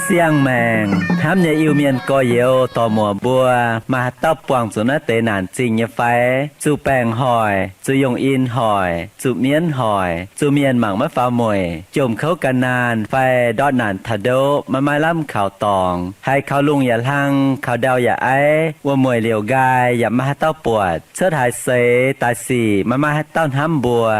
Siang-maengc hnamv nyei Iu-Mienh gorx-youz dorc-muoc mbuo, maaih haaix dauh buangh zuqc naaiv deix naanc zingh nyei fai? Zuqc baengc hoic, zuqc yungh in hoic, zuqc mienv hoic, zuqc mienh mangc maiv faaux mueic, jomc kouv gan naanh fai ndortv naanc taux ndoqv maiv maaih lamh kaux dorngx, haiz kaux lungh yaac hlang, kaux ndau yaac aiv, wuom-mueic liouc nqaai yaac maiv maaih haaix dauh buatc, cuotv haaix seix daaih sic maiv maaih haaix dauh hnamv mbuo,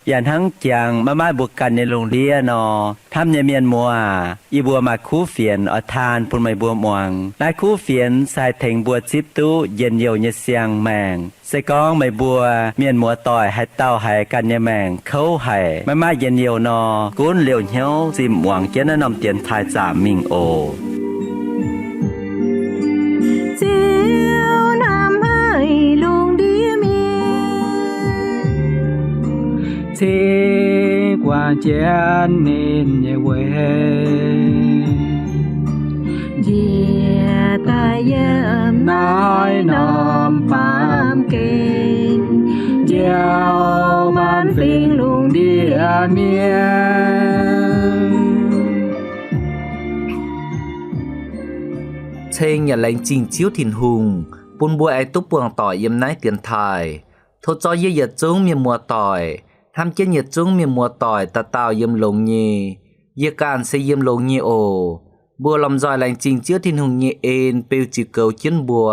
yaac hnangv jangx maiv maaih mbuo ganh nyei lungh ndiev nor, hnamv nyei mienh muoz aac, yie mbuo maaih kuv fienx oix taan bun meih mbuo muangx. Naaiv kuv fienx se haih tengx mbuo zipv duqv njien-youh nyei siang-maengc. Se gorngv meih mbuo mienh muoz-doic haaix dauh haiz ganh nyei maengc kouv haic, maiv maaih njien-youh nor, gunv liouh hnyouv zinh muangx jienv naaiv norm dienx taaih zaamc mingh oc. Ziouv hnamv haic lungh ndiev mienh, cingx guangc jienv ninh nyei weic, njiec daaih yiem naaiv norm baamh gen, njoux maanc fingx lungh ndiev mienh. Ceng yaac laengz zingh Ziouv Tin-Hungh bun mbuo aengx duqv buangh doic yiem naaiv dienx taaih. Tov zorqv yie yietc zungv mienh muoz-doic, hnamv jienv yietc zungv mienh muoz-doic dauh dauh yiem longx nyei. Yie ganh se yiem longx nyei oc. Mbuo lomh nzoih laengz zingh Ziouv Tin-Hungh nyei en beu ziux goux jienv mbuo.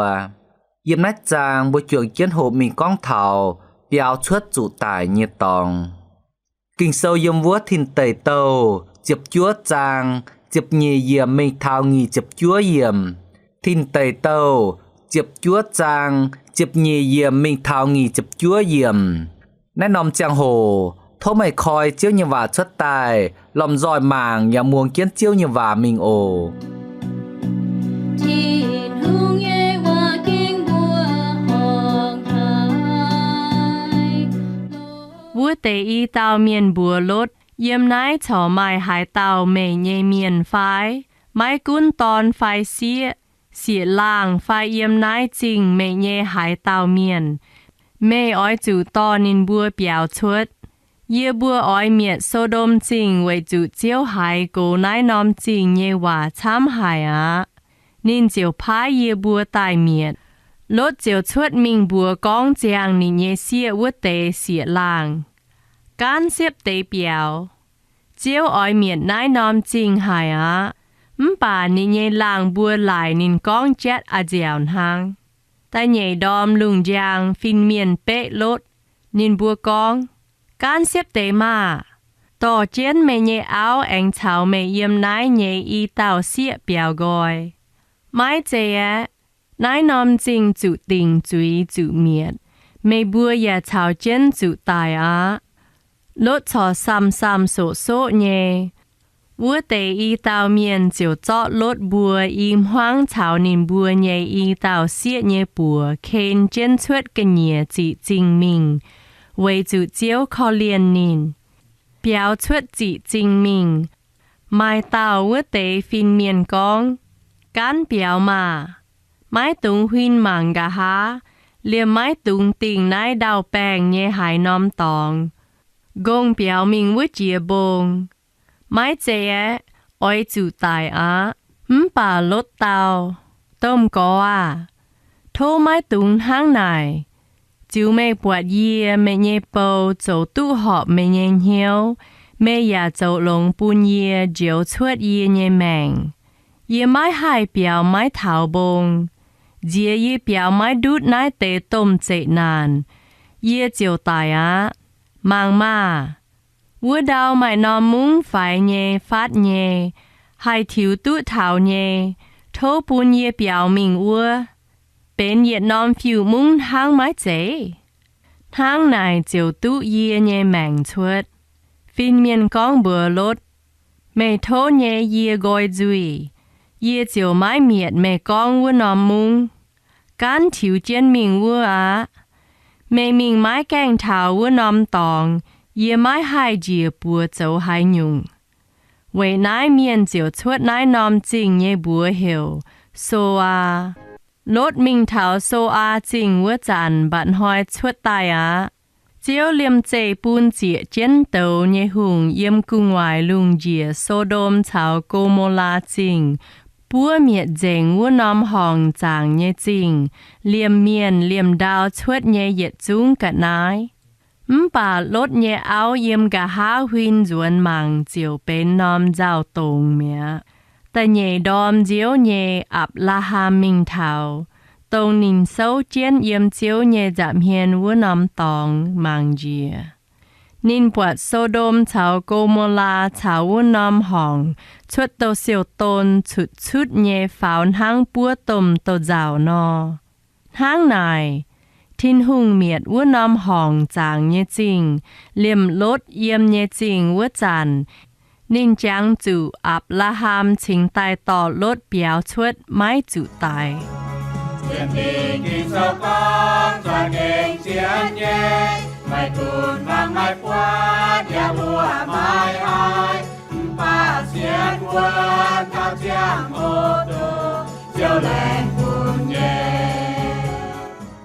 Yiem naaiv zaang mbuo juangc jienv hoqc mingh gorngv taux biaux cuotv zuqc daic nyei dorngx. Ging-Sou yiem wuov Tin Deic Douh ziepc juov zaang ziepc nyeic yiemc mingh taux nyic ziepc juov yiemc. Tin Deic Douh ziepc juov zaang ziepc nyeic yiemc mingh taux nyic ziepc juov yiemc. Naaiv norm ziangh hoc tov meih koi Ziouv nyei waac cuotv daaih, lomh nzoih mangc yaac muangx jienv Ziouv nyei waac mingh oc. Tin-Hungh nyei waac gengh mbuoqc horngh haic. Wuov deix i dauh mienh mbuox Lotv, Yiem naaiv corc maaih haaix dauh meih nyei mienh fai? Maiv gunv dorn fai sieqv, sieqv-laangh fai yiem naaiv zingh meih nyei haaix dauh mienh, meih oix zuqc dorh ninh mbuo biaux cuotv. Yie mbuo oix mietc So^ndom Zingh weic zuqc Ziouv haiz gox naaiv norm zingh nyei waac camv haic aqv. Ninh ziouc paaiv yie mbuo daaih mietc. Lotv ziouc cuotv mingh mbuox gorngv ziangh ninh nyei sieqv wuov deix sieqv-laangh, Gaanv siepv deix biaux. Ziouv oix mietc naaiv norm zingh haic aqv. Mv baac ninh nyei laangh mbuo laaic ninh gorngv jatv a'nziaauc hnangv. Da'nyeic ndorm lungh njang, fin-mienh beqv Lotv. Ninh mbuo gorngv, Gaanv siepv deix maah! Dorh jienv meih nyei auv aengx caux meih yiem naaiv nyei i dauh sieqv biaux nqoi. Maiv zei aeqv, naaiv norm zingh zuqc dingc zuiz zuqc mietc. Meih mbuo yaac caux jienv zuqc daic aqv. Lotv corc samh-samh soqv-soqv nyei. Wuov deix i dauh mienh ziouc zorqv Lotv mbuo i hmuangv caux ninh mbuo nyei i dauh sieqv nyei buoz ken jienv cuotv ga'nyiec ziqc zingh mingh, weic zuqc Ziouv korv-lienh ninh. Biaux cuotv ziqc zingh mingh, maaih dauh wuov deix fin-mienh gorngv, Gaanv biaux maah! Maiv dungx huin mangc nqa'haav, liemh maiv dungx dingh naaiv ndau-baengh nyei haaix norm dorngx. Nqongh biaux mingh wuov jiex mbong. Maiv zei aeqv, oix zuqc daic aqv. Mv baac Lotv dau, Domh Gorx aah! Tov maiv dungx hnangv naaic. Ziux meih buatc yie, meih nyei bou, zoux duqv horpc meih nyei hnyouv, meih yaac zoux longx bun yie njoux cuotv yie nyei maengc. Yie maiv haih biaux maiv taux mbong. Nziex yie biaux maiv ndutv naaiv deix domh zeqc naanc, yie ziouc daic aqv. Mangc maah! Wuov ndau maaih norm mungv faix nyei, fatv nyei. Haih tiux duqv taux nyei, tov bun yie biaux mingh wuov. Benx yietc norm fiuv-mungv hnangv maiv zeiz? Hnangv naaic ziouc duqv yie nyei maengc cuotv. Fin-mienh gorngv mbuox Lotv, Meih tov nyei yie nqoi nzuih, yie ziouc maiv mietc meih gorngv wuov norm mungv. Gaanv tiux jienv mingh wuov aqv. Meih mingh maiv gaengh taux wuov norm dorngx, yie maiv haih njiec buoz zoux haaix nyungc. Weic naaiv mienh ziouc cuotv naaiv norm zingh nyei mbuox heuc Soaa. Lotv mingh taux Soaa Zingh wuov zanc mba'hnoi cuotv daaih aqv. Ziouv liemh zeih bun zieqc jienv douz nyei hungh yiem gu'nguaaic lungh njiec So^ndom caux Go^mo^laa Zingh buov mietc nzengc wuov norm horngc zaangc nyei zingh, liemh mienh liemh ndau cuotv nyei yietc zungv ga'naaiv. Mv baac Lotv nyei auv yiem nqa'haav huin nzuonx mangc ziouc benx norm nzauh dongz mi'aqv. Da'nyeic ndorm nziouv nyei, Apc^laa^ham mingh taux, dongh ninh souv jienv yiem Ziouv nyei nza'hmien wuov norm dorngx mangc njiec. Ninh buatc So^ndom caux Go^mo^laa caux wuov norm horngc cuotv douh siou-don cutc cutv nyei faaux hnangv buov domh douz-nzauc nor. Hnangv naaic, Tin-Hungh mietc wuov norm horngc zaangc nyei zingh liemh Lotv yiem nyei zingh wuov zanc, ninh jangx zuqc Apc^laa^ham cingx daaih dorh Lotv biaux cuotv maiv zuqc daix.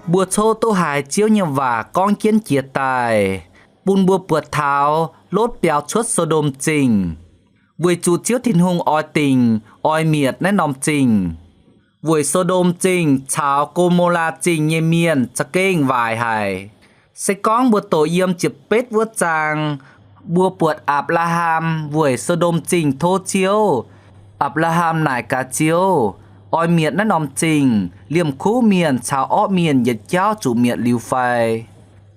Mbuo coqv duqv haiz Ziouv nyei waac gorngv jienv jiex daaih, bun mbuo buatc taux Lotv biaux cuotv So^ndom Zingh, weic zuqc Ziouv Tin-Hungh oix dingc oix mietc naaiv norm zingh. Weic So^ndom Zingh caux Go^mo^laa Zingh nyei mienh za'gengh waaic haic. Se gorngv mbuo doqc yiem ziepc betv wuov zaang, mbuo buatc Apc^laa^ham weic So^ndom Zingh tov Ziouv. Apc^laa^ham naaic gaax Ziouv, oix mietc naaiv norm zingh liemh kuv mienh caux orqv mienh yietc jauv zuqc mietc liuz fai?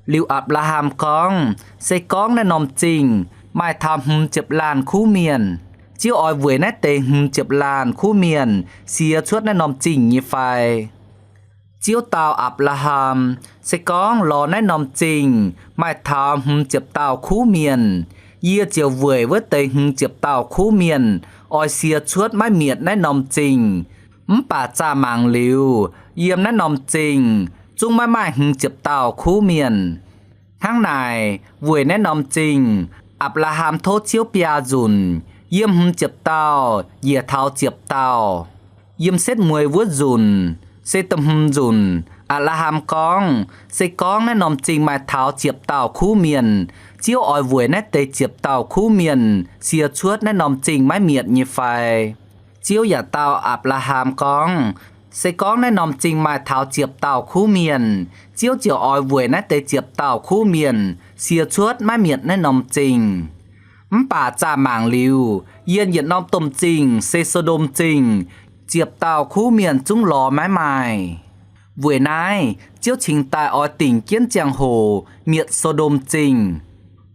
Liuz Apc^laa^ham gorngv, Se gorngv naaiv norm zingh maaih taux hmz ziepc laanh kuv mienh, Ziouv oix weic naaiv deix hmz ziepc laanh kuv mienh sie cuotv naaiv norm zingh nyei fai? Ziouv dau Apc^laa^ham, Se gorngv lorz naaiv norm zingh maaih taux hmz ziepc dauh kuv mienh, yie ziouc weic wuov deix hmz ziepc dauh kuv mienh oix sie cuotv maiv mietc naaiv norm zingh. Mv baac zaah mangc liuz, yiem naaiv norm zingh zungv maiv maaih hmz ziepc dauh kuv mienh. Hnangv naaic, weic naaiv norm zingh, Apc^laa^ham tov Ziouv biaa nzunc, yiem hmz ziepc dauh njiec taux ziepc dauh. Yiem setv mueiz wuov nzunc, se da'hmz nzunc, Apc^laa^ham gorngv, Se gorngv naaiv norm zingh maaih taux ziepc dauh kuv mienh, Ziouv oix weic naaiv deix ziepc dauh kuv mienh sie cuotv naaiv norm zingh maiv mietc nyei fai? Ziouv yaac dau Apc^laa^ham gorngv, Se gorngv naaiv norm zingh maaih taux ziepc dauh kuv mienh, Ziouv ziouc oix weic naaiv deix ziepc dauh kuv mienh sie cuotv maiv mietc naaiv norm zingh. Mv baac zaah mangc liuz, yiem yietc norm domh zingh, se So^ndom Zingh, ziepc dauh kuv mienh zungv lorz maiv maaih. Weic naaiv, Ziouv cingx daaih oix dingc jienv ziangh hoc mietc So^ndom Zingh,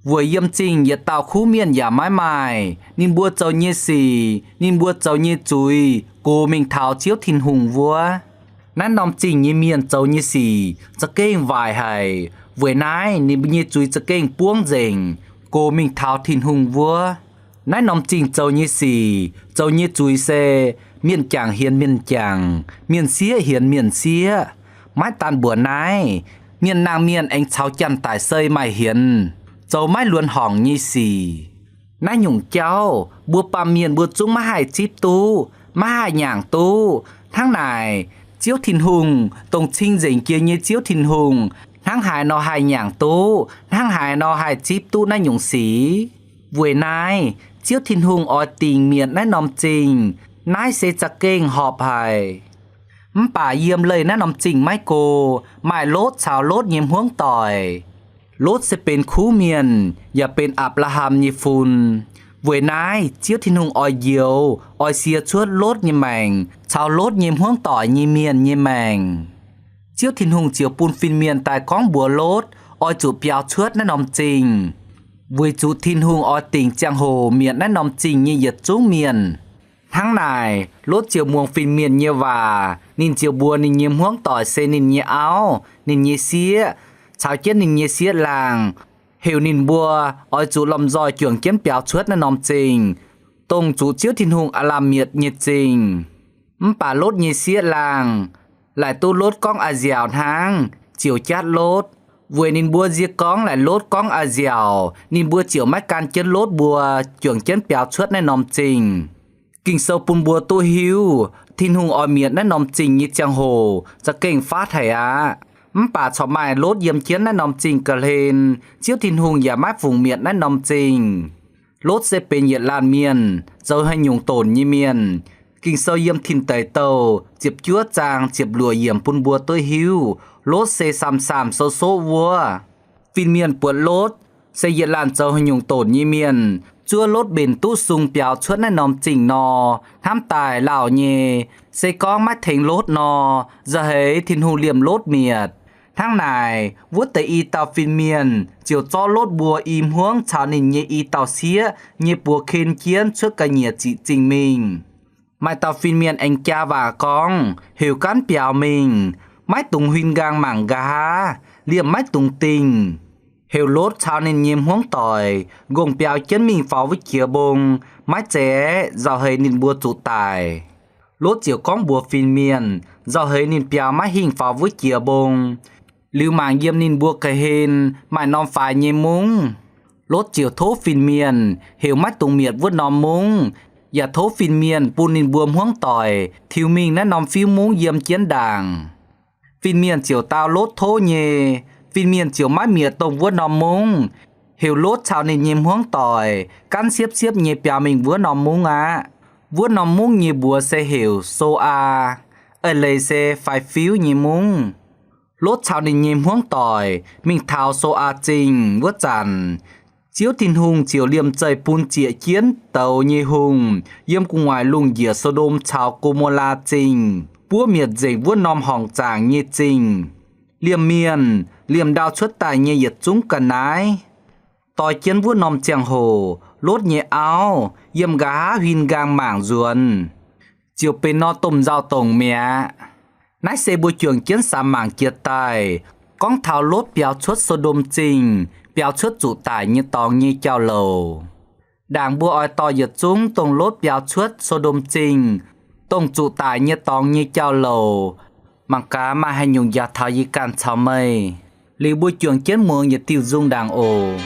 weic yiem zingh yietc dauh kuv mienh yaac maiv maaih. Ninh mbuo zoux nyei sic, ninh mbuo zoux nyei zuiz gox mingh taux Ziouv Tin-Hungh wuov. Naaiv norm zingh nyei mienh zoux nyei sic za'gengh waaic haic. Weic naaiv ninh mbuo nyei zuiz za'gengh buangv nzengc, gox mingh taux Tin-Hungh wuov. Naaiv norm zingh zoux nyei sic, zoux nyei zuiz se mienh jangc hienx mienh jangc, mienh sieqv hienx mienh sieqv. Maiv daan mbuox naaiv, mienh nangh mienh aengx caux janx-daic sei maaih hienx, zoux maiv luonx horngc nyei sic. Naaiv nyungc jauv mbuo baamh mienh mbuo zungv maiv haih zipv duqv, maiv haih nyaangc duqv. Hnangv naaic, Ziouv Tin-Hungh, dongh cing-nzengc jiex nyei Ziouv Tin-Hungh, hnangv haaix nor haih nyaangc duqv, hnangv haaix nor haih zipv duqv naaiv nyungc sic? Weic naaiv, Ziouv Tin-Hungh oix dingc mietc naaiv norm zingh. Naaiv se za'gengh horpc haic. Mv baac yiem leih naaiv norm zingh maiv go, maaih Lotv caux Lotv nyei hmuangv doic. Lotv se benx kuv mienh, yaac benx Apc^laa^ham nyei fun. Weic naaiv, Ziouv Tin-Hungh oix njoux, oix sie cuotv Lotv nyei maengc caux Lotv nyei hmuangv doic nyei mienh nyei maengc. Ziouv Tin-Hungh ziouc bun fin-mienh daaih gorngv mbuox Lotv oix zuqc biaux cuotv naaiv norm zingh, weic zuqc Tin-Hungh oix dingc ziangh hoc mietc naaiv norm zingh nyei yietc zungv mienh. Hnangv naaic, Lotv ziouc muangx fin-mienh nyei waac. Ninh ziouc mbuox ninh nyei hmuangv doic se ninh nyei auv, ninh nyei sieqv, caux jienv ninh nyei sieqv laangh, heuc ninh mbuo oix zuqc lomh nzoih juangc jienv biaux cuotv naaiv norm zingh, dongh zuqc Ziouv Tin-Hungh aav lamh mietc nyei zingh. Mv baac Lotv nyei sieqv laangh laaic duqv Lotv gorngv a'nziaauc hnangv, ziouc jatv Lotv. Weic ninh mbuo nziex gorngv laaic Lotv gorngv a'nziaauc, ninh mbuo ziouc maiv gan jienv Lotv mbuo juangc jienv biaux cuotv naaiv norm zingh. Ging-Sou bun mbuo duqv hiuv, Tin-Hungh oix mietc naaiv norm zingh nyei ziangh hoc za'gengh faatv haic aqv. Mv baac corc maaih Lotv yiem jienv naaiv norm zingh ga'hlen, Ziouv Tin-Hungh yaac maiv fungc mietc naaiv norm zingh. Lotv se benx yietc laanh mienh, zoux haaix nyungc donc nyei mienh. Ging-Sou yiem Tin Deic Douh ziepc juov zaang ziepc luoqc yiemc bun mbuo duqv hiuv, Lotv se saam-saamh soqv-soqv wuov. Fin-mienh buatc Lotv se yietc laanh zoux haaix nyungc donc nyei mienh, zuov Lotv mbenc duqv sung biaux cuotv naaiv norm zingh nor, hnamv daaih lauh nyei, se gorngv maiv tengx Lotv nor, nzauh heix Tin-Hungh liemh Lotv mietc. Hnangv naaic, wuov deix i dauh fin-mienh ziouc zorqv Lotv mbuo i hmuangv caux ninh nyei i dauh sieqv nyei buoz ken jienv cuotv ga'nyiec ziqc zingh mingh. Maaih dauh fin-mienh aengx jaa waac gorngv, Heuc gaanv biaux mingh, maiv dungx huin nqaang mangc nqa'haav, liemh maiv dungx dingh. Heuc Lotv caux ninh nyei hmuangv doic nqongh biaux jienv mingh faaux wuov jiex mbong, maiv zeiz aeqv, nzauh heix ninh mbuo zuqc daic. Lotv ziouc gorngv mbuox fin-mienh, nzauh heix ninh biaux maiv hingh faaux wuov jiex mbong, liuz mangc yiem ninh mbuo ga'hlen maaih norm faix nyei mungv. Lotv ziouc tov fin-mienh heuc maiv dungx mietc wuov norm mungv, yaac tov fin-mienh bun ninh mbuo hmuangv doic tiux mingh naaiv norm fiuv mungv yiem jienv ndaangc. Fin-mienh ziouc dau Lotv tov nyei. Fin-mienh ziouc maiv mietc dongh wuov norm mungv, heuc Lotv caux ninh nyei hmuangv doic gaanv siepv-siepv nyei biaux mingh wuov norm mungv aqv. Wuov norm mungv nyei mbuox se heuc So^aa, eix leiz se Faix-Fiuv nyei Mungv. Lotv caux ninh nyei hmuangv doic mingh taux So^aa Zingh wuov zanc, Ziouv Tin-Hungh ziouc liemh zeih bun zieqc jienv douz nyei hungh yiem gu'nguaaic lungh njiec So^ndom caux Go^mo^laa Zingh buov mietc nzengc wuov norm horngc zaangc nyei zingh. Liemh mienh, liemh ndau cuotv daaih nyei yietc zungv ga'naaiv, doi jienv wuov norm ziangh hoc Lotv nyei auv yiem nqa'haav huin nqaang mangc nzuonx, ziouc benx nor domh nzauh dongc mi'aqv. Naaiv se mbuo juangc jienv samx mangc jiex daaih gorngv taux Lotv biaux cuotv So^ndom Zingh, biaux cuotv zuqc daic nyei dorngx nyei jauv-louc. Ndaangc mbuo oix dorh yietc zungv dongh Lotv biaux cuotv So^ndom Zingh, dongh zuqc daic nyei dorngx nyei jauv-louc, mangc gaax maaih haaix nyungc njaaux taux yie ganh caux meih. Liuz mbuo juangc jienv muangx yietc diuh nzung ndaangc oc.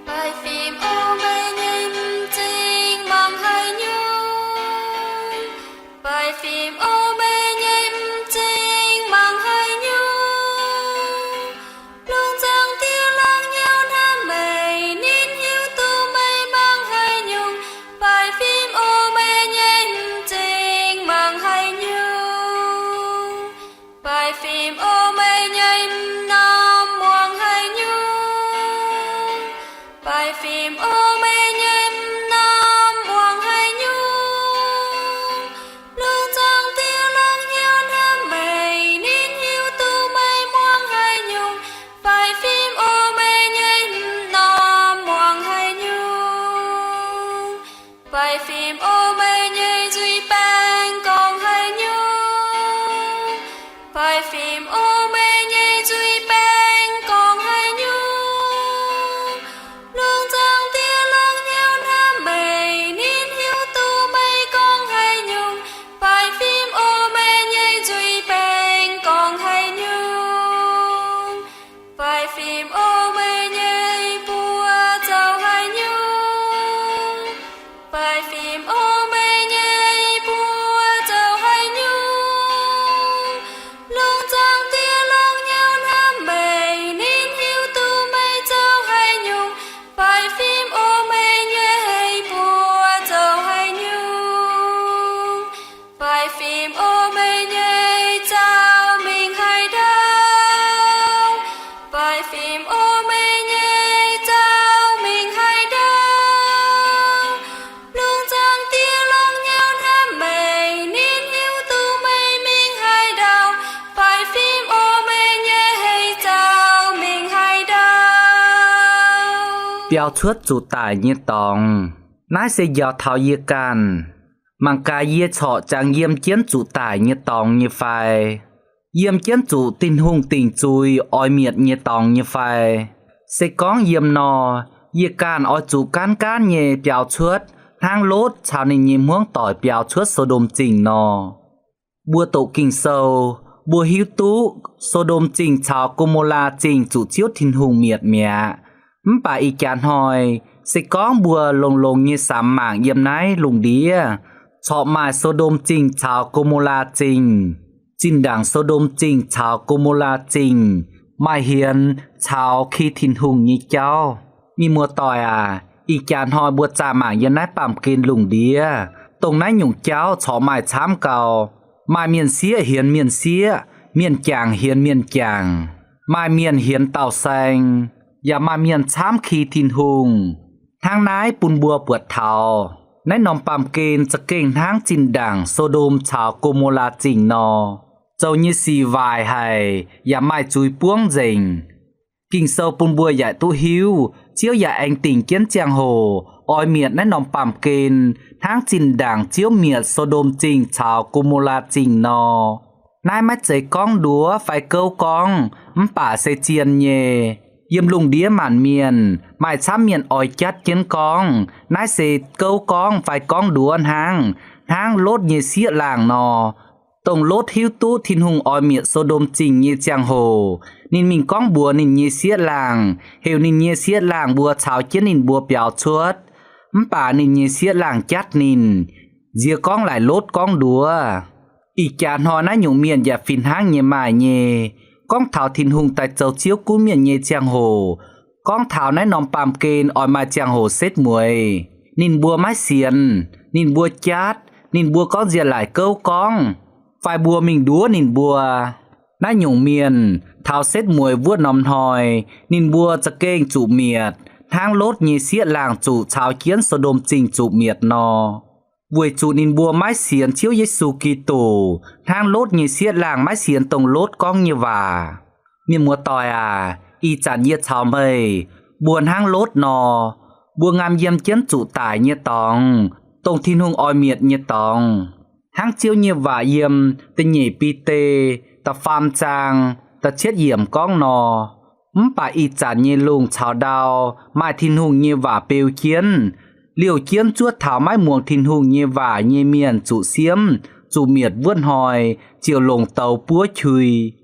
Baeqc fim o, meih nyei m'zing mangc haaix nyungc? Baeqc fim o, meih nyei m'zing mangc haaix nyungc? Lungh zaangc Diex lorngh hnyouv hnamv meih, ninh hiuv duqv meih mangc haaix nyungc. Baeqc fim o, meih nyei m'zing mangc haaix nyungc? Baeqc fim o, meih nyei m'normh muangx haaix nyungc? Baeqc fim o, meih nyei m'normh muangx haaix nyungc? Lungh zaangc Diex lorngh hnyouv hnamv meih, ninh hiuv duqv meih muangx haaix nyungc. Baeqc fim o, meih nyei m'normh muangx haaix nyungc? Baeqc fim o, meih nyei nzuih baengc gorngv haaix nyungc? Baeqc fim o, meih nyei nzuih baengc gorngv haaix nyungc? Lungh zaangc Diex lorngh hnyouv hnamv meih, ninh hiuv duqv meih gorngv haaix nyungc. Baeqc fim o, meih nyei nzuih baengc gorngv haaix nyungc? Baeqc fim o, meih nyei buoz zoux haaix nyungc? Baeqc fim o, meih nyei buoz zoux haaix nyungc? Lungh zaangc Diex lorngh hnyouv hnamv meih, ninh hiuv duqv meih zoux haaix nyungc. Baeqc fim o, meih nyei buoz zoux haaix nyungc? Baeqc fim o, meih nyei zaux mingh haaix ndau? Baeqc fim o, meih nyei zaux mingh haaix ndau? Lungh zaangc Diex lorngh hnyouv hnamv meih, ninh hiuv duqv meih mingh haaix ndau. Baeqc fim o, meih nyei zaux mingh haaix ndau? Biaux cuotv zuqc daic nyei dorngx. Naaiv se njaaux taux yie ganh. Mangc gaax yie corc jangx yiem jienv zuqc daic nyei dorngx nyei fai? Yiem jienv zuqc Tin-Hungh dingc zuiz oix mietc nyei dorngx nyei fai? Se gorngv yiem nor, yie ganh oix zuqc gaanv gaanv nyei biaux cuotv hnangv Lotv caux ninh nyei hmuangv doic biaux cuotv So^ndom Zingh nor. Mbuo doqc Ging-Sou, mbuo hiuv duqv So^ndom Zingh caux Go^mo^laa Zingh zuqc Ziouv Tin-Hungh mietc mi'aqv. Mv baac ih jaax hnoi, se gorngv mbuo longx-longx nyei samx mangc yiem naaiv lungh ndiev, corc maaih So^ndom Zingh caux Go^mo^laa Zingh. Zinh ndaangc So^ndom Zingh caux Go^mo^laa Zingh maaih hienx caux ki Tin-Hungh nyei jauv. Mienh muoz-doic aac, ih jaax hnoi mbuo zaah mangc yiem naaiv baamh gen lungh ndiev, dongh naaiv nyungc jauv corc maaih camv gau. Maaih mienh sieqv hienx mienh sieqv, mienh jangc hienx mienh jangc, maaih mienh hienx dauh saeng, yaac maaih mienh camv ki Tin-Hungh. Hnangv naaiv bun mbuo buatc taux naaiv norm baamh gen za'gengh hnangv zinh ndaangc So^ndom caux Go^mo^laa Zingh nor, zoux nyei sic waaic haic yaac maaih zuiz buangv nzengc. Ging-Sou bun mbuo yaac duqv hiuv, Ziouv yaac aengx dingc jienv ziangh hoc oix mietc naaiv norm baamh gen hnangv zinh ndaangc Ziouv mietc So^ndom Zingh caux Go^mo^laa Zingh nor. Naaiv maiv zeiz gorngv nduov fai gouv gorngv, mv baac se zien nyei. Yiem lungh ndiev maanc mienh maaih camv mienh oix jatv jienv gorngv naaiv se gouv gorngv fai gorngv nduov hnangv, hnangv Lotv nyei sieqv-laangh nor. Dongh Lotv hiuv duqv Tin-Hungh oix mietc So^ndom Zingh nyei ziangh hoc, ninh mingh gorngv mbuox ninh nyei sieqv-laangh, heuc ninh nyei sieqv-laangh mbuo caux jienv ninh mbuo biaux cuotv. Mv baac ninh nyei sieqv-laangh jatv ninh, nziex gorngv laaic Lotv gorngv nduov. Ih jaax hnoi naaiv nyungc mienh yaac fih hnangv nyei maaih nyei. Gorngv taux Tin-Hungh daaih zoux Ziouv gunv mienh nyei ziangh hoc, gorngv taux naaiv norm baamh gen oix maaih ziangh hoc setv mueiz, ninh mbuo maiv sienx, ninh mbuo jatv, ninh mbuo gorngv nziav laaic gouv gorngv, fai mbuo mingh nduov ninh mbuo. Naaiv nyungc mienh taux setv mueiz wuov norm hnoi, ninh mbuo za'gengh zuqc mietc, hnangv Lotv nyei sieqv-laangh zuqc caux jienv So^ndom Zingh zuqc mietc nor. Weic zuqc ninh mbuo maiv sienx Ziouv Yesu Giduc, hnangv Lotv nyei sieqv-laangh maiv sienx dongh Lotv gorngv nyei waac. Mienh muoz-doic aac, ih zanc yie caux meih mbuo hnangv Lotv nor, mbuo ngaam yiem jienv zuqc daic nyei dorngx, dongh Tin-Hungh oix mietc nyei dorngx. Hnangv Ziouv nyei waac yiem da'nyeic Bide da'faam zaang da'cietv yiemc gorngv nor, mv baac ih zanc nyei lungh caux ndau maaih Tin-Hungh nyei waac beu jienv, liouh jienv zuov taux maiv muangx Tin-Hungh nyei waac nyei mienh zuqc siemv, zuqc mietc wuov hnoi ziouc longc douz buov qui.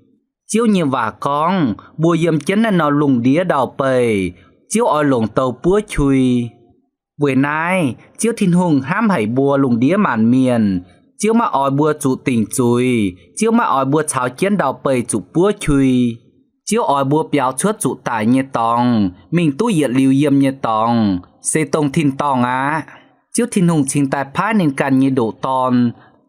Ziouv nyei waac gorngv mbuo yiem jienv naaiv norm lungh ndiev ndau-beih, Ziouv oix longc douz buov qui. Weic naaiv, Ziouv Tin-Hungh hnamv haic mbuo lungh ndiev maanc mienh. Ziouv maiv oix mbuo zuqc dingc zuiz. Ziouv maiv oix mbuo caux jienv ndau-beih zuqc buov qui. Ziouv oix mbuo biaux cuotv zuqc daic nyei dorngx, mingh duqv yietc liuz yiem nyei dorngx, se dongh tin-dorngh aqv. Ziouv Tin-Hungh cingx daaih paaiv ninh ganh nyei ndoqc Dorn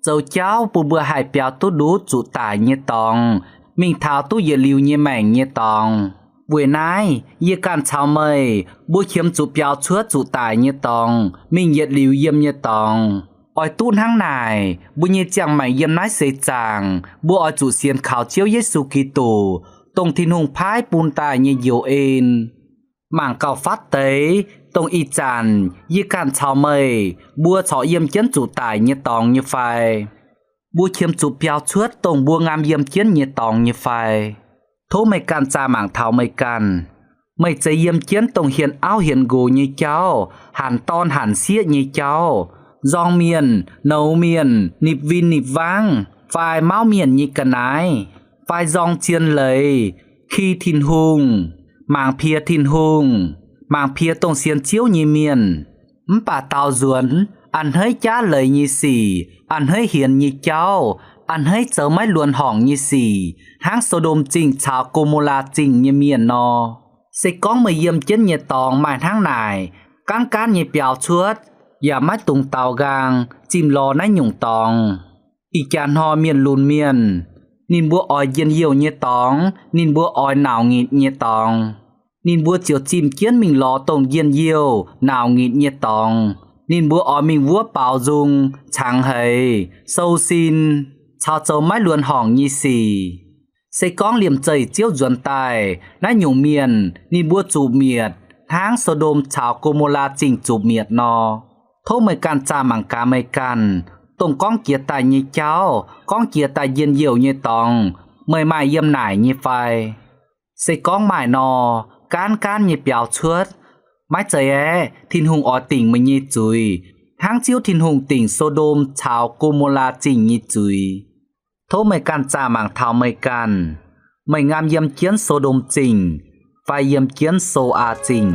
zoux jauv bun mbuo haih biaux duqv ndutv zuqc daic nyei dorngx, mingh taux duqv yietc liuz nyei maengc nyei dorngx. Weic naaiv, yie ganh caux meih mbuo qiemx zuqc biaux cuotv zuqc daic nyei dorngx, mingh yietc liuz yiem nyei dorngx. Oix duqv hnangv naaic, mbuo nyei ziangh maengc yiem naaiv seix zaangc, mbuo oix zuqc sienx kaux Ziouv Yesu Giduc, dongh Tin-Hungh paaiv bun daaih nyei njoux en. Mangc gauh fatv deix, dongh ih zanc yie ganh caux meih mbuo corc yiem jienv zuqc daic nyei dorngx nyei fai? Mbuo qiemx zuqc biaux cuotv dongh mbuo ngaam yiem jienv nyei dorngx nyei fai? Tov meih ganh zaah mangc taux meih ganh. Meih zeiz yiem jienv dongh hienx auv hienx nqox nyei jauv, hanc dorn hanc sieqv nyei jauv, nzorng mienh, nouz mienh, nipc win nipc wangv, fai mauv mienh nyei ga'naaiv, fai nzorng zien leiz, ki Tin-Hungh, mangc piex Tin-Hungh, mangc piex dongh sienx Ziouv nyei mienh. Mv baac daaux nzuonx, a'hneiv jaav leiz nyei sic, a'hneiv hienx nyei jauv, a'hneiv zoux maiv luonx horngc nyei sic, hnangv So^ndom Zingh caux Go^mo^laa Zingh nyei mienh nor. Se gorngv meih yiem jienv nyei dorngx maaih hnangv naaic, gaanv gaanv nyei biaux cuotv, yaac maiv dungx daaux nqaang zimh lorz naaiv nyungc dorngx. Ih jaax hnoi mienh lunx mienh, ninh mbuo oix njien-youh nyei dorngx, ninh mbuo oix nauc ngitc nyei dorngx, ninh mbuo ziouc zimh jienv mingh lorz dongh njien-youh nauc ngitc nyei dorngx. Ninh mbuo oix mingh wuov baaux nzung, cangx heix, sou sin, caux zoux maiv luonx horngc nyei sic. Se gorngv liemh zeih Ziouv nzuonx daaih, naaiv nyungc mienh ninh mbuo zuqc mietc hnangv So^ndom caux Go^mo^laa Zingh zuqc mietc nor. Tov meih ganh zaah mangc gaax meih ganh, Dongh gorngv jiex daaih nyei jauv, gorngv jiex daaih njien-youh nyei dorngx, meih maaih yiem naaic nyei fai? Se gorngv maaih nor, gaanv gaanv nyei biaux cuotv. Maiv zeiz aeqv, Tin-Hungh oix dingc meih nyei zuiz, hnangv Ziouv Tin-Hungh dingc So^ndom caux Go^mo^laa Zingh nyei zuiz. Tov meih ganh zaah mangc taux meih ganh. Meih ngaam yiem jienv So^ndom Zingh fai yiem jienv So^aa Zingh?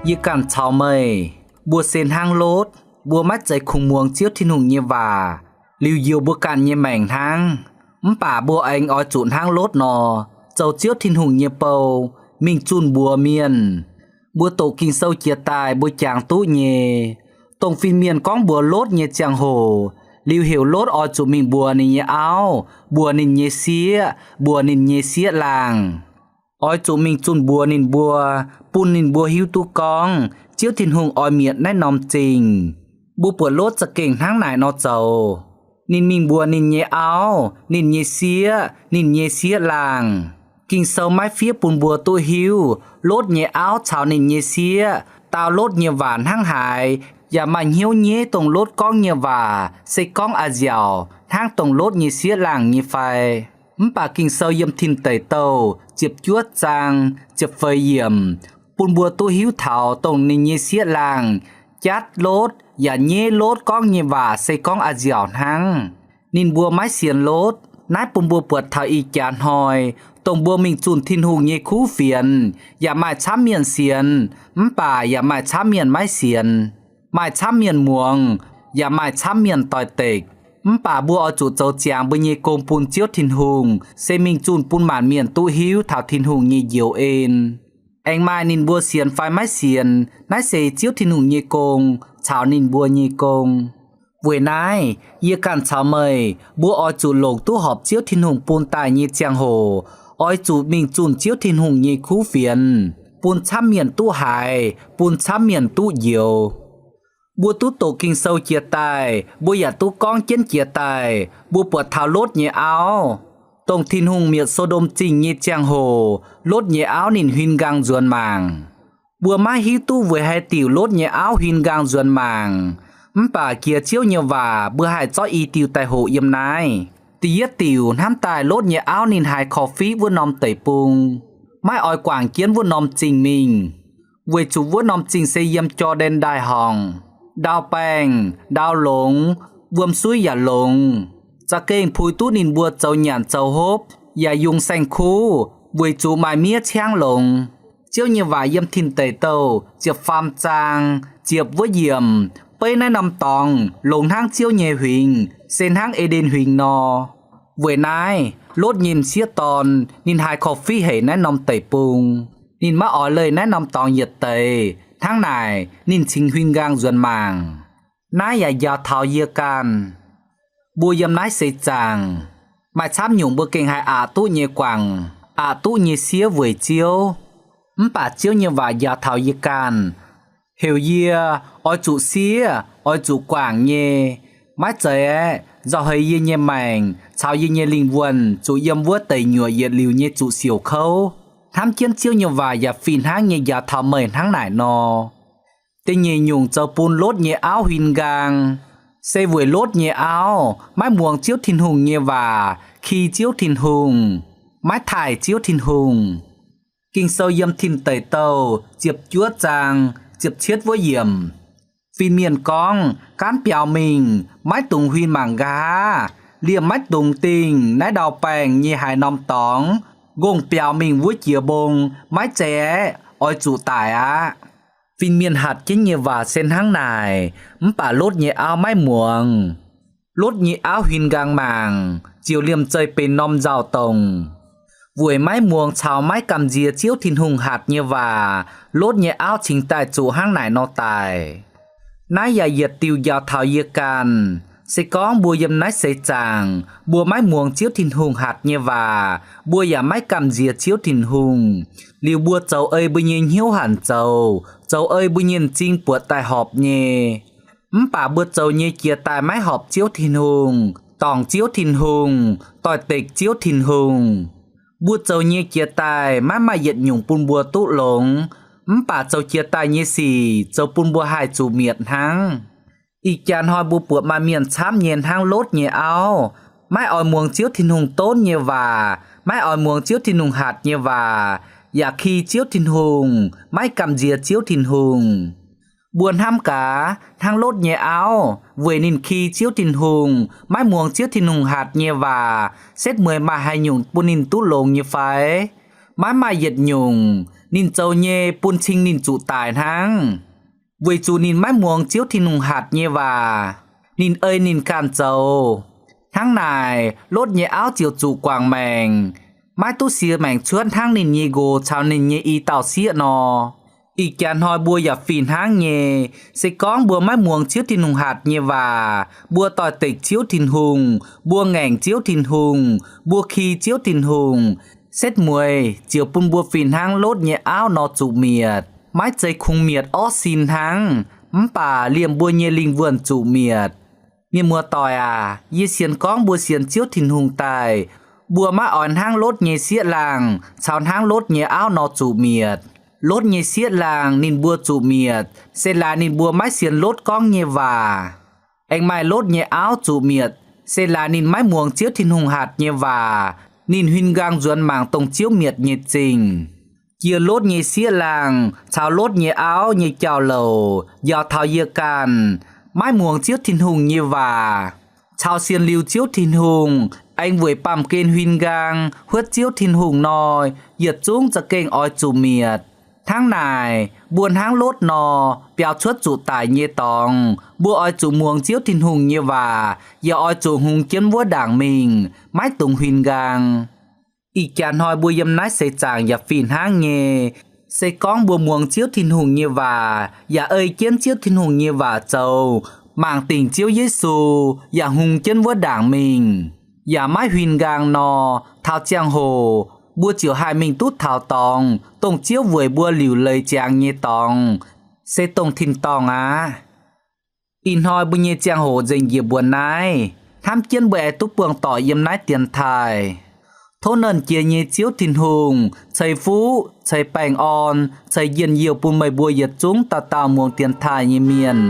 Yie ganh caux meih, mbuo se hnangv Lotv. Mbuo maiv zeiz kungx muangx Ziouv Tin-Hungh nyei waac, liuz njoux mbuo ganh nyei maengc hnangv. Mv baac mbuo aengx oix zuqc hnangv Lotv nor, zoux Ziouv Tin-Hungh nyei bou, mingh zunh mbuox mienh. Mbuo doqc Ging-Sou jiex daaih mbuo jangx duqv nyei. Dongh fin-mienh gorngv mbuox Lotv nyei ziangh hoc, liuz heuc Lotv oix zuqc mingh mbuox ninh nyei auv, mbuox ninh nyei sieqv, mbuox ninh nyei sieqv-laangh. Oix zuqc mingh zunh mbuox ninh mbuo, bun ninh mbuo hiuv duqv gorngv Ziouv Tin-Hungh oix mietc naaiv norm zingh. Mbuo buatc Lotv za'gengh hnangv naaic nor zoux. Ninh mingh mbuox ninh nyei auv, ninh nyei sieqv, ninh nyei sieqv-laangh. Ging-Sou maiv fiev bun mbuo duqv hiuv Lotv nyei auv caux ninh nyei sieqv, dau Lotv nyei waac hnangv haaix, yaac maaih hnyouv nyeiv dongh Lotv gorngv nyei waac se gorngv a'nziaauc hnangv dongh Lotv nyei sieqv-laangh nyei fai. Mv baac Ging-Sou yiem Tin Deic Douh ziepc juov zaang ziepc feix yiemc bun mbuo duqv hiuv taux dongh ninh nyei sieqv-laangh jatv Lotv yaac nyeiv Lotv gorngv nyei waac se gorngv a'nziaauc hnangv. Ninh mbuo maiv sienx Lotv. Naaiv bun mbuo buatc taux ih jaax hnoi, dongh mbuo mingh zunh Tin-Hungh nyei kuv fienx, yaac maaih camv mienh sienx, mv baac yaac maaih camv mienh maiv sienx. Maaih camv mienh muangx, yaac maaih camv mienh doix-dekc. Mv baac mbuo oix zuqc zoux ziangx mbuo nyei gong bun Ziouv Tin-Hungh, se mingh zunh bun maanc mienh duqv hiuv taux Tin-Hungh nyei njoux en. Aengx maaih ninh mbuo sienx fai maiv sienx, naaiv se Ziouv Tin-Hungh nyei gong caux ninh mbuo nyei gong. Weic naaiv, yie ganh caux meih mbuo oix zuqc longc duqv horpc Ziouv Tin-Hungh bun daaih nyei ziangh hoc, oix zuqc mingh zunh Ziouv Tin-Hungh nyei kuv fienx, bun camv mienh duqv haiz, bun camv mienh duqv njoux. Mbuo duqv doqc Ging-Sou jiex daaih, mbuo yaac duqv gorngv jienv jiex daaih, mbuo buatc taux Lotv nyei auv. Dongh Tin-Hungh mietc So^ndom Zingh nyei ziangh hoc, Lotv nyei auv ninh huin nqaang nzuonx mangc. Mbuo maiv hiuv duqv weic haaix diuc Lotv nyei auv huin nqaang nzuonx mangc, mv baac jiex Ziouv nyei waac mbuo haih zorqv i diuh daaih hoqc yiem naaiv. Da'yietv diuc hnamv daaih Lotv nyei auv ninh haiz korv-fiqv wuov norm deic-bung, maiv oix guangc jienv wuov norm zingh mingh, weic zuqc wuov norm zingh se yiem Jor^ndaen Ndaaih horngc, ndau-baengh, ndau-longx, wuom-suiv yaac longx, za'gengh puix duqv ninh mbuo zoux nyanc zoux hopv, yaac yungz saeng-kuv, weic zuqc maaih miev ciangv longx. Ziouv nyei waac yiem Tin Deic Douh ziepc faam zaang ziepc wuov yiemc beiv naaiv norm dorngx longx hnangv Ziouv nyei huingx, se hnangv E^nden Huingx nor. Weic naaiv, Lotv nyei m'sieqv dorn ninh haiz korv-fiqv haic naaiv norm deic-bung. Ninh maiv oix leih naaiv norm dorngx yietc deix. Hnangv naaic, ninh cingx huin nqaang nzuonx mangc. Naaiv yaac njaaux taux yie ganh. Mbuo yiem naaiv seix zaangc, maaih camv nyungc mbuo gengh haih aqc duqv nyei guangc, aqc duqv nyei siev weic Ziouv. Mv baac Ziouv nyei waac njaaux taux yie ganh, heuc yie oix zuqc siev, oix zuqc guangc nyei. Maiv zeiz aeqv, nzauh heix yie nyei maengc caux yie nyei lingh wuonh zuqc yiem wuov deic nyuoqc yietc liuz nyei zuqc siouc kouv. Hnamv jienv Ziouv nyei waac yaac fih hnangv nyei njaaux taux meih hnangv naaic nor. Da'nyeic nyungc zoux bun Lotv nyei auv huin nqaang, se weic Lotv nyei auv maiv muangx Ziouv Tin-Hungh nyei waac, ki Ziouv Tin-Hungh, maiv taaih Ziouv Tin-Hungh. Ging-Sou yiem Tin Deic Douh ziepc juov zaang ziepc cietv wuov yiemc, fin-mienh gorngv, gaanv biaux mingh, maiv dungx huin mangc nqa'haav, liemh maiv dungx dingh naaiv ndau-baengh nyei haaix norm dorngx, ngongh biaux mingh wuov jiex mbong, maiv zeiz aeqv, oix zuqc daic aqv. Fin-mienh hatc jienv nyei waac se hnangv naaic, mv baac Lotv nyei auv maiv muangx. Lotv nyei auv huin nqaang mangc, ziouc liemh zeih benx norm nzauh dongc. Weic maiv muangx caux maiv gamh nziex Ziouv Tin-Hungh hatc nyei waac, Lotv nyei auv cingx daaih zuqc hnangv naaic nor daic. Naaiv yaac yietc diuh njaaux taux yie ganh. Se gorngv mbuo yiem naaiv seix zaangc, mbuo maiv muangx Ziouv Tin-Hungh hatc nyei waac, mbuo yaac maiv gamh nziex Ziouv Tin-Hungh, liuz mbuo zoux ei mbuo nyei hnyouv hanc zoux, zoux ei mbuo nyei m'zing buatc daaih horpc nyei. Mv baac mbuo zoux nyei jiex daaih maiv horpc Ziouv Tin-Hungh, dorngc Ziouv Tin-Hungh, doix-dekc Ziouv Tin-Hungh. Mbuo zoux nyei jiex daaih maiv maaih yietc nyungc bun mbuo duqv longx, mv baac zoux jiex daaih nyei sic zoux bun mbuo haih zuqc mietc hnangv. Ih jaax hnoi mbuo buatc maaih mienh camv nyei hnangv Lotv nyei auv, maiv oix muangx Ziouv Tin-Hungh donv nyei waac, maiv oix muangx Ziouv Tin-Hungh hatc nyei waac, yaac ki Ziouv Tin-Hungh, maiv gamh nziex Ziouv Tin-Hungh. Mbuo hnamv gaax, hnangv Lotv nyei auv, weic ninh ki Ziouv Tin-Hungh, maiv muangx Ziouv Tin-Hungh hatc nyei waac, setv mueiz maaih haaix nyungc bun ninh duqv longx nyei fai? Maiv maaih yietc nyungc. Ninh zoux nyei bun cing ninh zuqc daic hnangv, weic zuqc ninh maiv muangx Ziouv Tin-Hungh hatc nyei waac. Ninh ei ninh ganh zoux. Hnangv naaic, Lotv nyei auv ziouc zuqc guangc maengc, maiv duqv siex maengc cuotv hnangv ninh nyei nqox caux ninh nyei i dauh sieqv nor. Ih jaax hnoi mbuo yaac fih hnangv nyei. Se gorngv mbuo maiv muangx Ziouv Tin-Hungh hatc nyei waac, mbuo doix-dekc Ziouv Tin-Hungh, mbuo ngaengc Ziouv Tin-Hungh, mbuo ki Ziouv Tin-Hungh, setv mueiz ziouc bun mbuo fih hnangv Lotv nyei auv nor zuqc mietc. Maiv zeiz kungx mietc orv sin hnangv, mv baac liemh mbuo nyei lingh wuonh zuqc mietc. Mienh muoz-doic aac, yie sienx gorngv mbuo sienx Ziouv Tin-Hungh daaih, mbuo maiv oix hnangv Lotv nyei sieqv-laangh caux hnangv Lotv nyei auv nor zuqc mietc. Lotv nyei sieqv-laangh ninh mbuo zuqc mietc se laaix ninh mbuo maiv sienx Lotv gorngv nyei waac. Aengx maaih Lotv nyei auv zuqc mietc se laaix ninh maiv muangx Ziouv Tin-Hungh hatc nyei waac, ninh huin nqaang nzuonx mangc dongh Ziouv mietc nyei zingh. Jiex Lotv nyei sieqv-laangh caux Lotv nyei auv nyei jauv-louc njaaux taux yie ganh, maiv muangx Ziouv Tin-Hungh nyei waac, caux sienx liuz Ziouv Tin-Hungh aengx weic baamh gen huin nqaang huotv Ziouv Tin-Hungh nor, yietc zungv za'gengh oix zuqc mietc. Hnangv naaic, mbuo hnangv Lotv nor, biaux cuotv zuqc daic nyei dorngx, mbuo oix zuqc muangx Ziouv Tin-Hungh nyei waac, yaac oix zuqc hungx jienv wuov ndaangc mingh, maiv dungx huin nqaang. Ih jaax hnoi mbuo yiem naaiv seix zaangc yaac fih hnangv nyei. Se gorngv mbuo muangx Ziouv Tin-Hungh nyei waac yaac ei jienv Ziouv Tin-Hungh nyei waac zoux, mangc dingc Ziouv Yesu, yaac hungx jienv wuov ndaangc mingh, yaac maiv huin nqaang nor, taux ziangh hoc mbuo ziouc haih mingh duqv taux dorngx, dongh Ziouv weic mbuo liuc leiz ziangx nyei dorngx, se dongh tin-dorngh aqv. Ih hnoi mbuo nyei ziangh hoc nzengc njiec mbuo naaiv. Hnamv jienv mbuo aengx duqv buangh doic yiem naaiv dienx taaih. Tov Nernh Jiex nyei Ziouv Tin-Hungh ceix fuqv, ceix baengh orn, ceix njien-youh bun meih mbuo yietc zungv dauh dauh muangx dienx taaih nyei mienh.